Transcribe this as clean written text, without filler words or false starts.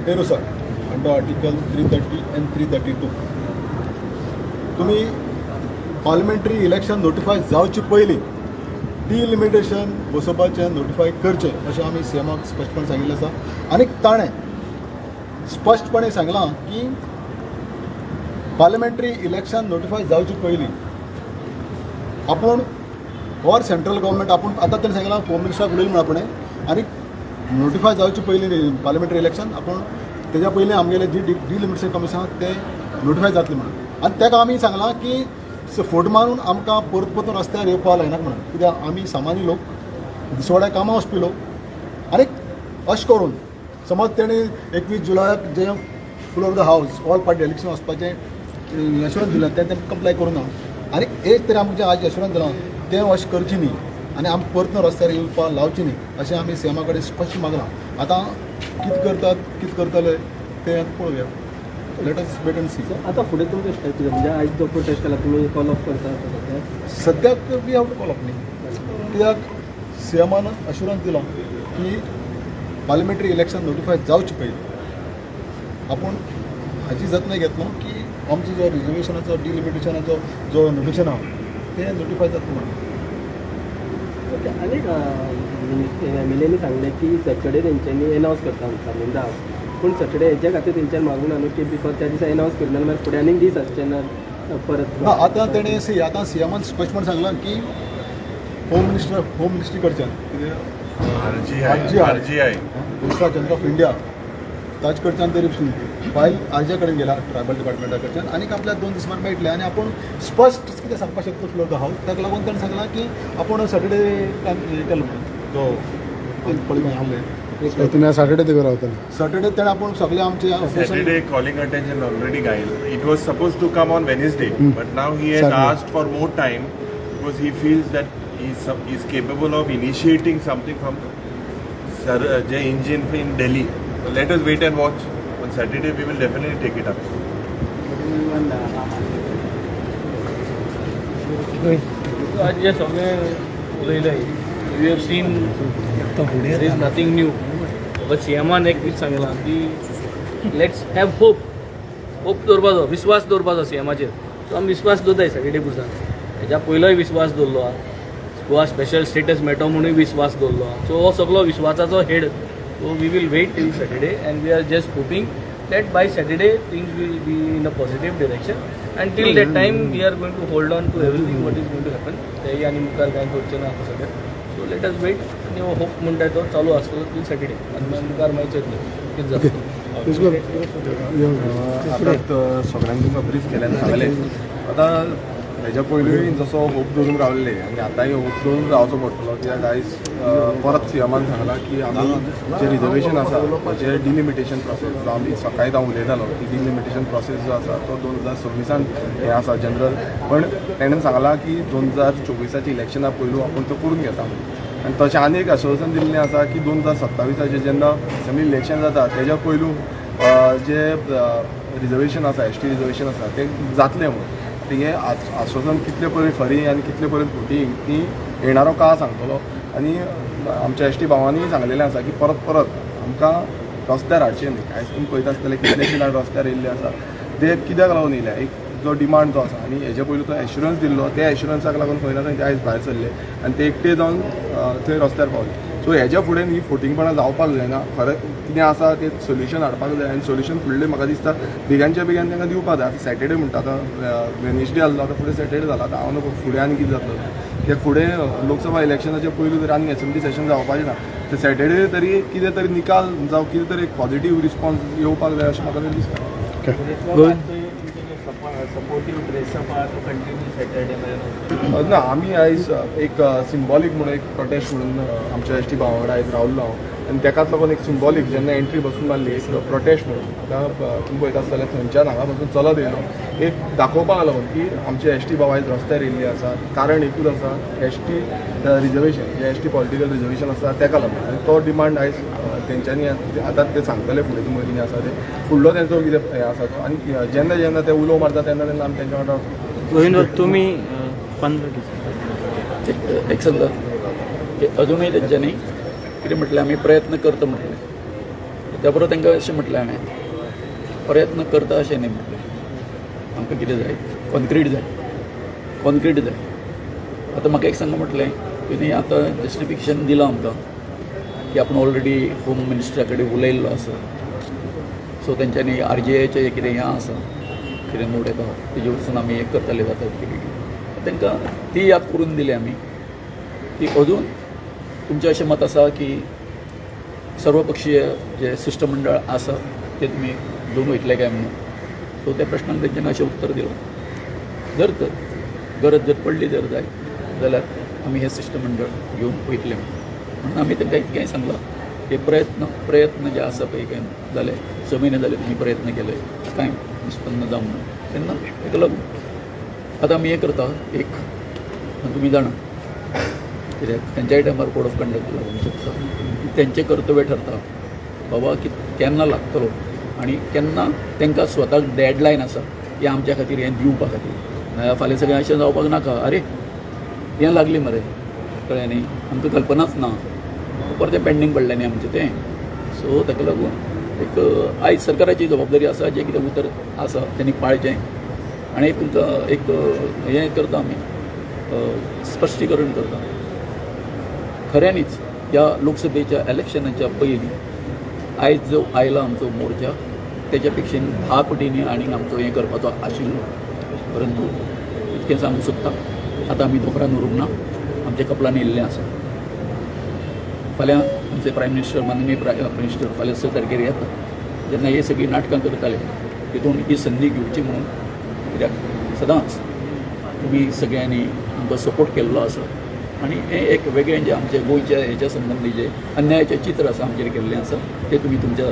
ते नुसार under Article 330 and 332 तुमी पार्लिमेंटरी इलेक्शन नोटिफाय जावचे पयलीं डिलिमिटेशन बसोवपाचें नोटिफाय करचें अशें आमी सी एमाक स्पश्टपणे सांगिल्लें आसा. आनी ताणें स्पश्टपणे सांगलां की पार्लिमेंटरी इलेक्शन नोटिफाय जावचे पयलीं आपूण ऑर सेंट्रल गव्हर्मेंट, आपूण आतां ताणें सांगलां होम मिनिस्टराक उलयलें म्हूण आपणें आनी नोटिफाय जावचे पयलीं पार्लिमेंटरी इलेक्शन आपूण तेज्या पयलीं आमगेलें जी डिलिमिटेशन कमिशन आसा तें नोटिफाय जातलें म्हणून. आनी ताका आमी सांगलां की फोट मारून आमकां परत परतून रस्त्यार येवपाक लायनाका म्हणून, कित्याक आमी सामान्य लोक, दिसवाड्या कामां वचपी लोक. आनी अशें करून समज तेणी 21 जुलयाक जें floor of the house all party election वचपाचें एश्युरन्स दिलें तें तें कंप्लाय करूं ना आनी एक तरी आमकां जें आज एश्युरन्स दिलां तें अशें करचें न्ही आनी आमकां परतून रस्त्यार येवपाक लावचें न्ही अशें आमी सी एमा कडेन स्पश्ट मागलां. आतां कितें करतात, कितें करतले तें आतां पळोवया. Let us wait and see. आतां फुडें तुमकां स्टेप कितें? म्हणजे आयज जो प्रोटेस्ट केला, तुमी कॉल ऑफ करता आतां सद्या? सद्याक we have to call off न्ही, कित्याक सी एमान अश्युरन्स दिलां की पार्लिमेंटरी इलेक्शन नोटिफाय जावचे पयलीं आपूण हाजी जतनाय घेतलो की आमचो जो रिजर्वेशनाचो डिलिमिटेशनाचो जो नोटिफिकेशन आहा तें नोटिफाय जातलें म्हणून. ओके, आनी एम एल एनी सांगलें की सॅटर्डे तेंच्यांनी एनावन्स करता म्हणटा इन the house, पूण सॅटर्डे हेज्या खातीर तेंच्यानी मागूं ना न्हू की because त्या दिसा एनावन्स करिना मागीर फुडें आनीक दीस आसचे ना परत? ना, आतां तेणें सी आतां सी एमान स्पश्टपण सांगलां की होम मिनिस्टर, होम मिनिस्ट्री कडच्यान कितें RGI. RGI. Registrar general of India ताजे कडच्यान तरी फायल आरजे कडेन गेला ट्रायबल डिपार्टमेंटा कडच्यान आनी आपल्याक 2 दिसांनी मेळटलें आनी आपूण स्पश्ट कितें सांगपाक शकता फ्लोर the house. ताका लागून ताणें सांगलां की आपूण सॅटर्डे टायम हें केलो म्हणून तो पळय आहले. तुमी सॅटर्डे ते रावतले? सॅटर्डे ताणें आपूण सगळे आमचे operation Saturday calling attention already गायल. It was supposed to come on Wednesday, but now he has Saturday. Asked for more time because he feels that he is capable of initiating something from sir, J engine in Delhi. So let us wait and watch. On Saturday we will definitely take it up. आज जे सगळे उलयले, you have seen, there is nothing new. फकत C एमान एक दीस सांगलां की let's have hope. Hope दवरपाचो, विस्वास दवरपाचो सी एमाचेर. सो आमी विस्वास दवरताय सॅटर्डे पुरसान. हेज्या पयलोय विस्वास दवरलो आहा, गोवा स्पेशल स्टेटस मेळटो म्हणूय विस्वास दवरलो आहा. सो हो सगलो विस्वासाचो head. So we will wait till Saturday and we are just hoping that by Saturday things will be in a positive direction, and till that time we are going to hold on to everything what is going to happen. तेही आनी मुखार कांय करचें ना आतां सद्या. So let us wait आनी हो होप म्हणटा तो चालू आसतलो टील सॅटर्डे आनी मागीर मुखार मागीर चोयतले कितें जाता. आतां सगळ्यांक तुमकां ब्रीफ केलें आनी सांगलें. आतां हेज्या पयलूय जसो होप दवरून रावल्ले आनी आतांय होप दवरून रावचो पडटलो, कित्याक आयज परत सी एमान सांगलां की आमी जें रिजर्वेशन आसा ताचें डिलिमिटेशन प्रोसेस जो आमी सकाळीं हांव उलयतालो की डिलिमिटेशन प्रोसेस जो आसा तो 2026 हें आसा जनरल, पण तेणें सांगलां की 2024 इलेक्शना पयलू आपूण तो करून घेता म्हणून. आनी तशें आनी एक आश्वासन दिल्लें आसा की 2027 जेन्ना असेंब्ली इलेक्शन जाता तेज्या पयलू जे रिजर्वेशन आसा, एस टी रिजर्वेशन आसा, तें जातलें म्हणून. आतां हें आश्वासन कितले पर्यंत खरी आनी कितले पर्यंत खोटी ती येणारो काळ सांगतलो. आनी आमच्या एस टी भावांनीय सांगलेलें आसा की परत परत आमकां रस्त्यार हाडचें न्ही. आयज तुमी पळयता आसतले कितलेशे जाण रस्त्यार येयल्ले आसा. ते कित्याक लागून येयले? एक जो डिमांड जो आसा आनी हेजे पयलू तो एश्युरन्स दिल्लो, त्या एश्युरन्साक लागून खंय ना खंय ते आयज भायर सरले आनी ते एकटे जावन थंय रस्त्यार पावले. सो हेज्या फुडें ही फोटिंगपणां जावपाक जायना. खरें कितें आसा तें सोल्युशन हाडपाक जाय आनी सोल्युशन फुडलें म्हाका दिसता बेगानच्या बेगान तांकां दिवपाक जाय. आतां सॅटर्डे म्हणटा, आतां वेनसडे आसलो, आतां फुडें सॅटर्डे जाला. आतां हांव नको फुडें आनी कितें जातलो, कित्याक फुडें लोकसभा इलेक्शनाच्या पयलू तरी आनी एसेंब्ली सेशन जावपाचें ना. ते सॅटर्डे तरी कितें तरी निकाल जावं कितें तरी एक पॉझिटीव रिस्पॉन्स येवपाक जाय अशें म्हाका तरी दिसता. सपोर्टीव ड्रेसअप आहा तो कंटिन्यू सॅटर्डे मेरेन? ना, आमी आयज एक सिम्बॉलीक म्हणून एक प्रोटेस्ट म्हणून आमच्या एस टी भावा वांगडा आयज रावल्लो हांव आनी तेकाच लागून एक सिम्बॉलीक जेन्ना एंट्री बसून मारली एक प्रोटेस्ट म्हणून. आतां तुमी पळयता आसतले थंयच्यान हांगा पासून चलत येयलो एक दाखोवपाक लागून की आमचे एस टी भाव आयज रस्त्यार येयल्ले आसा. कारण एकूच आसा, एस टी रिजर्वेशन, जे एस टी पॉलिटिकल रिजर्वेशन आसा तेका लागून. आनी तो डिमांड आयज तेंच्यांनी आतां ते सांगतले फुडें तुमकां कितें आसा तें, फुडलो तेंचो कितें हें आसा तो. आनी जेन्ना जेन्ना ते उलो मारता तेन्ना तेन्ना आमी तेंच्या वांगडा. गोविंद, तुम्ही 15 डिसेंबर एक समजा की अजूनही तेंच्यांनी कितें म्हटलें, आमी प्रयत्न करता म्हटलें. त्या बरोबर तांकां अशें म्हटलें हांवें, प्रयत्न करता अशें न्ही म्हटलें, आमकां कितें जाय, कॉन्क्रीट जाय, कॉन्क्रीट जाय. आतां म्हाका एक सांगा म्हटलें, तुमी आतां जस्टिफिकेशन दिलां आमकां की आपूण ऑलरेडी होम मिनिस्टरा कडेन उलयल्लो आसा, सो तेंच्यांनी आरजीआयचें कितें हें आसा, कितें नोट येता, तेजे वरसून आमी हें करतले जाता कितें. तांकां ती याद करून दिली आमी की अजून तुमचें अशें मत आसा की सर्वपक्षीय जे शिश्टमंडळ आसा ते तुमी घेवन वयतले काय म्हणून. सो त्या प्रश्नाक तेंच्यांनी अशें उत्तर दिलां, जर तर गरज जर पडली जर जायत जाल्यार आमी हें शिश्टमंडळ घेवन वयतले म्हणून. म्हणून आमी तांकां इतकेंय सांगलां हे प्रयत्न प्रयत्न जे आसा पळय, काय जाले 6 म्हयने जाले तुमी प्रयत्न केले, कांय निष्पन्न जावंक ना. तेन्ना ताका लागून आतां आमी हें करता एक, तुमी जाणा कित्याक खंयच्याय टायमार कोड ऑफ कंडक्ट लागूंक शकता. तेंचें कर्तव्य ठरता बाबा की केन्ना लागतलो आनी केन्ना तांकां स्वताक डेडलायन आसा की आमच्या खातीर हें दिवपा खातीर. नाल्यार फाल्यां सगळें अशें जावपाक नाका, अरे हें लागली मरे, कळ्ळें न्ही, आमकां कल्पनाच ना, परतें पेंडींग पडलें न्ही आमचें तें. सो ताका लागून एक आयज सरकाराची जबाबदारी आसा, जें कितें उतर आसा तेणी पाळचें. आनी एक तुमकां एक हें करता आमी, स्पश्टीकरण करता, खऱ्यांनीच ह्या लोकसभेच्या इलेक्शनाच्या पयलीं आयज जो आयला आमचो मोर्चा तेच्या पेक्षेन 10 पटींनी आनीक आमचो हें करपाचो आशिल्लो. परंतु इतकें सांगूंक सोदता, आतां आमी दोंगरान उरूंक ना, आमच्या कपलान येयल्लें आसा. फाल्यां आमचे प्रायम मिनिस्टर, माननीय प्रायम मिनिस्टर फाल्यां 6 तारखेर येता. जेन्ना हे सगळीं नाटकां करताले तितून ही संदी घेवची म्हणून, कित्याक सदांच तुमी सगळ्यांनी आमकां सपोर्ट केल्लो आसा आनी हें एक वेगळें जें आमच्या गोंयच्या हेच्या संबंदी जें अन्यायाचें चित्र आसा आमचेर केल्लें आसा तें तुमी तुमच्या